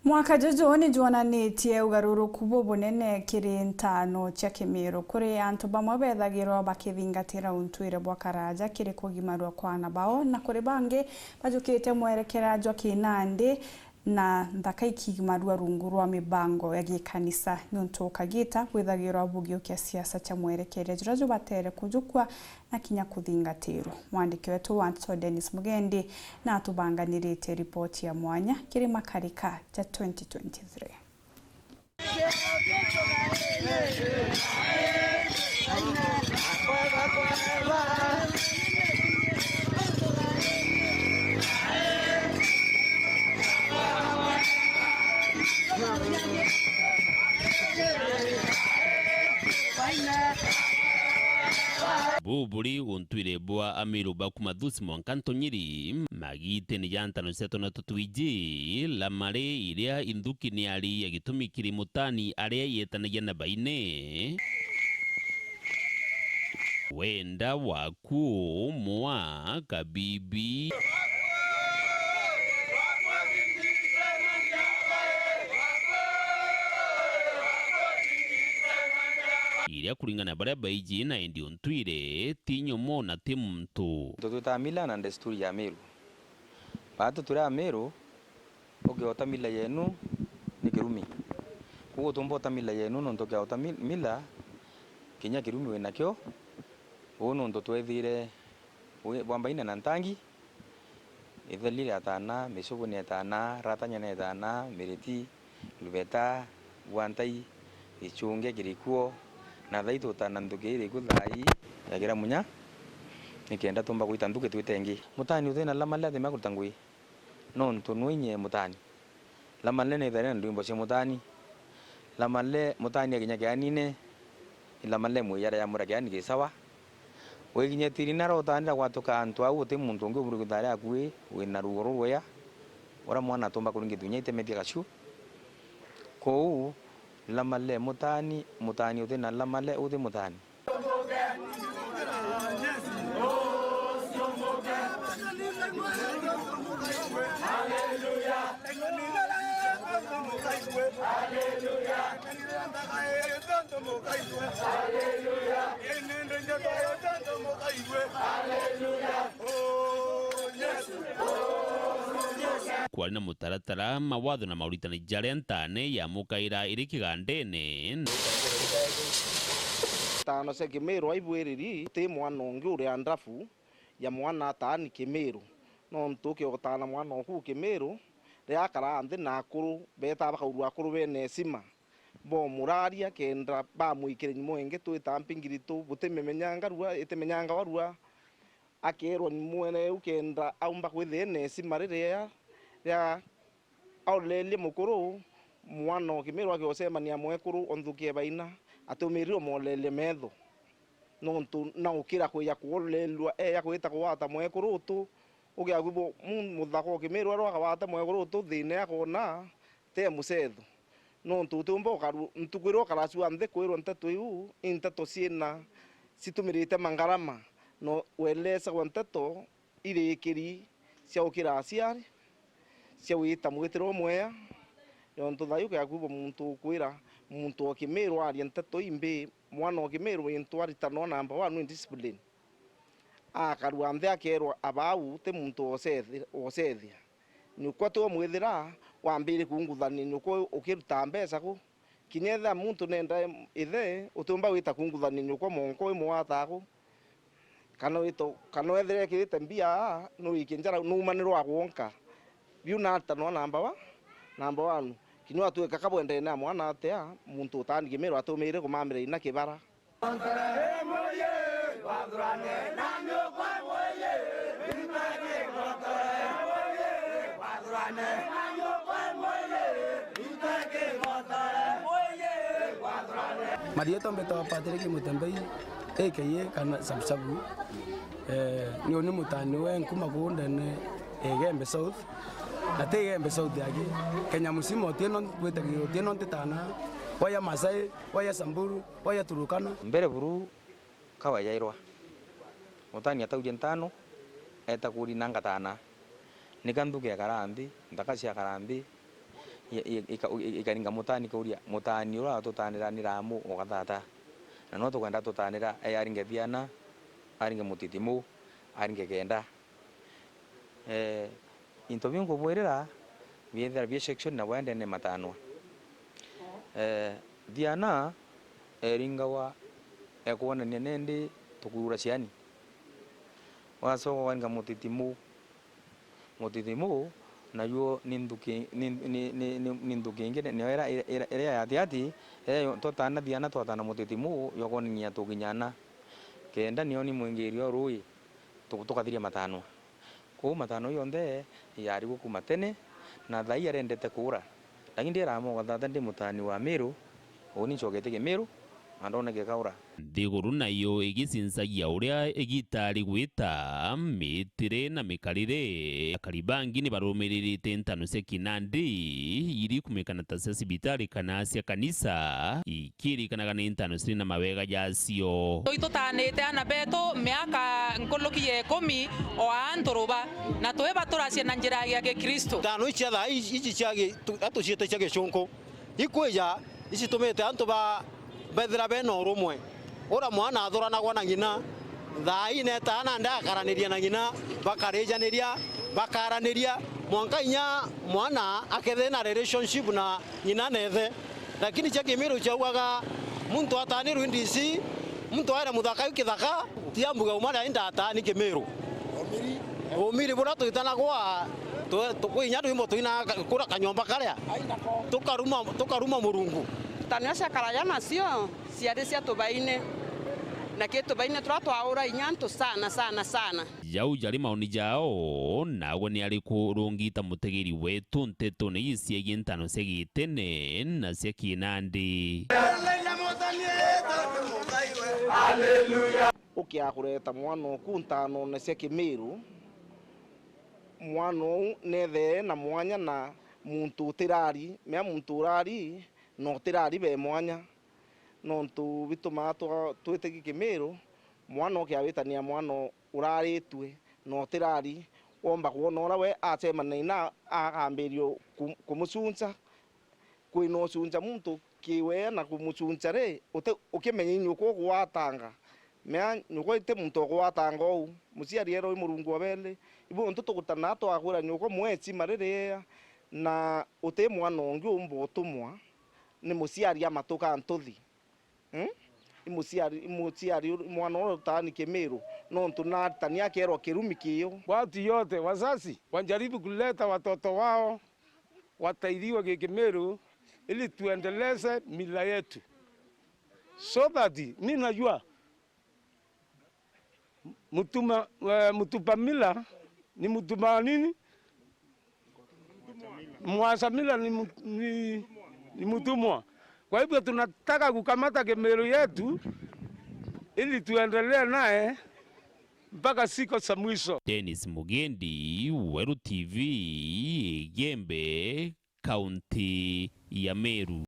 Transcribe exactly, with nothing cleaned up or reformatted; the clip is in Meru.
Mwaka juju ni jwonanitie ugaruruku bubunene kiri ntaano cia Kimiru, kuri antu bamwe bethagirwa bakithingatira untwire bwa karaja kiri kugimarua kwa aana bao, na kuri bangi bajukite mwerekera jwa kinandi na nthaka ikigimarua rungu rwa mibango ya gikanisa, niuntu kagita bwithagirwa bugiukia siasa cia mwerekeria juria jubatere kujukua na kinya kuthingatirwa. Mwandiki wetu wa nteto Dennis Mugendi natubanganirite ripoti ya mwanya kiri makarika ja twenty twenty-three. Buu buri untwire bwa Amiru ba kuma Thusi mwanka Ntonyiri, magiitene ja ntano cia twana tutwiji, lamari iria inthuki ni ari ya gitumi kiri mutani aria yetanagia na baine. Wenda waku mwa kabibi. Iria kuringana na baria baiji na indi untwire, ti nyomo na ti muntu. Ntu twitaga mila na desturi ya Meru. Baatu turi Ameru, ukiota mila yenu ni kirumi. Kwou utiumba uta mila yenu, nontu ukiota mi-, mila, kinya kirumi winakio. Uu nontu twethire wi-, bwambaine na ntangi, itheli riatana, micubu nietana, ratanya nietana, miriti, lubeta, gwantai, gichunge, kirikuo, na thaai tutana nthuki iri ku thaai, yagira munya, nikenda tumba gwita nthuki twite ingi. Mutani utina lamale atimea kuruta ngui. Nontu nwe inye mutani. Lamale ni itharia na ndwimbo cia mutani. Lamale mutani akinya kianine, lamale mwiyara ya mura kiani ki sawa. Wikinya tirina rotanira gwatuka antu au uti muntu ungi umuri kutharia akui wina ruo rurwea. Ura mwana atumba kuringi tunya itemethia gacu. Kou lamale mutani, mutani utina lamale uti mutani. Kwari na mutaratara, mawatho na mauritani jaria ntaane yamukaira iri kigandene. Ntaano cia Kimiru aibwiriri ti mwana ungi uria ndabu ya mwana ataani Kimiru, nontu ukiotana mwana oku Kimiru, riria akaraa nthi na akuru betaa bakaurua akuru bena heshima, bomuraria kenda bamwikire nyumo ingi twita mpingiritu, butimemenyanga rua, itimenyanga warua. Akeerwa nyumo iu kenda aumba kwithia ena heshima riria ria aoleelie mukuru, mwana o Kimiru akiucemania mwekuru onthukie baina, atiumirire umoleelia meetho. Nontu na ukira kwija kuoleelua, eeja kwita kugwata mwekuru utu, ugiakwibwa mu-, muthaka o Kimiru aria akagwata mwekuru utu, thiina akoona te mucetho. Nontu utiumba ukaru-, ntuku iria ukaracua nthi kwirwa nteto iu, i nteto ciina citumirite mangarama, na ueleesagwa nteto irikiri cia ukira aciari, cia gwita mwitiro umwea, nontu thaai ukeakwigua muntu ukwira muntu o Kimiru aria nteto imbi, mwana o Kimiru into aritanwa number one in discipline. Akarua nthi akeerwa, "Abau ti muntu wocethi-, wocethia." Nyukwa tiwe mwithira wambire kunguthania nyukwa ukiruta mbeca ku. Kinya ethira muntu nenda ithe, utiumba gwita kunguthania nyukwa monko wi mugwata aku. Kana wito, kana wethire ekirite mbia aa, nuwikie njara, nuumanirwa gwonka. Biu natanwa namba wa, namba wanu. Kinya watwika kabwendene na mwana atia, muntu utaani Kimiru atumiire kumamira ina kibara. Marietwa mbetagwa Patrick Mutembei, A K A kana Sabusabu. Eh, ni uni mutani we nkuma kuu ndene ya Igembe South. Na ti Igembe South aki, Kenya musima utieno, gwitagia utieno ntitana, waya Masai, waya Samburu, waya Turukana. Mbere buru kawa yairwa. Mutani ataurie ntano, eta kuri na ngatana. Nika nthuki ya karambi, nthaka cia karambi, I-, i-, ika-, i-, ikaringa mutani kuuria, mutani uria watutanira ni Ramu o gatata? Na no tukwenda tutanira, e, aringe thiana, aringe mutitimu, aringe kenda. Eh, into biu nkubwirira biithira bi section na bwendene matanwa. Eh, thiana eringagwa ekwonania nindi tukurura ciani. Wacoka waringa mutitimu, mutitimu najuo ni nthuki, ni, ni, ni, ni, ni nthuki ingi, ni, niyo ira, ira, ira, iria ya atiati, iria yo, twatana thiana, twatana mutitimu, yokwonania tukinyana. Kenda niyo ni mwingiri o rui, tu-, tukathiria matanwa. Kwou matanwa jonthe yarigwe kuuma tene, na thaai arendete kuura. Lakini ndi Ramu o gatata ndi mutani wa Miru, uuni ncokete Kimiru, na ndoneke kaura. Nthiguru nayo igicincagia uria igita rigwita, mitire na mikarire. Akari bangi ni barumiririte ntano cia kinandi, irikumikana ta cia cibitari kana cia kanisa, ikirikanaga ni ntano ciri na mawega jacio. Itutaanite ana betu miaka nkuluki ya ikumi o aa nturuba, na twi baturacia na njira ya Gikristu. Ntano ici cia thaa iji cia gi-, tu-, atuciite cia gicunku. Ikwija icitumite antu ba, bethira bena urumwe. Ura mwana athuranagwa na ng'ina, thaa ii netaa nandi akaraniria na ng'ina, bakarijaniria, bakaraniria, mwanka inya mwana akethira na relationship na ng'ina na ithe. Lakini cia Kimiru ciaugaga, muntu atanirwe i D C, muntu aire muthaka u kithaka, tia mbuga uma ria indataa ni Kimiru. Umiri buria twitanagwa, tu-, tu-, kwi inya rwimbo twinaga ka-, kura kanyomba karia, tukaruma, tukaruma Murungu. Tanio cia karaya nacio ciari cia tubaine, na ki tubaine turia twaura inya antu sana, sana, sana. Jau jari maoni jao, nagwe ni ariku urungita mutegeri wetu ntetone iji ciegie ntano cia gitene na cia kinandi? Ukiaga kureta mwana oku ntanone cia Kimiru, mwana ou neethire na mwanya na muntu utirari, mea muntu urari na utirari be mwanya. Nontu bitumaa twa-, twitigi Kimiru, mwana ukiawitania mwana uraritue na utirari, womba kwona uria we acemania na akambiria ku-, kumucunca. Kwina ucunca muntu kiwe na kumucunca ri, uti-, ukimenya i nyukwa ukugwatanga. Mea nyukwa iti muntu ukugwatanga uu, muciari erwa i Murungu wa beli. Ibu untu tugutanaa twakwira nyukwa mwecima riria, na uti mwana ungi umba utumwa, ni muciari amatuka ntuthi. Hmm? I muciari, i muciari ur-, mwana uria utaani Kimiru, nontu naritani akerwa kirumi kiu. Watu yote, wazazi wajaribu kuleta watoto wao watairiwe Gikimiru ili tuendeleze mila yetu. So that, mi najua Mutuma, eh, mutupa mila ni mutuma nini? Mwacha mila ni mu-, ni, ni mutumwa. Kwa hivyo tunataka kukamata Kimiru yetu ili tuendelee naye mpaka siku za mwisho. Dennis Mugendi, Weru T V, Igembe, kaunti ya Meru.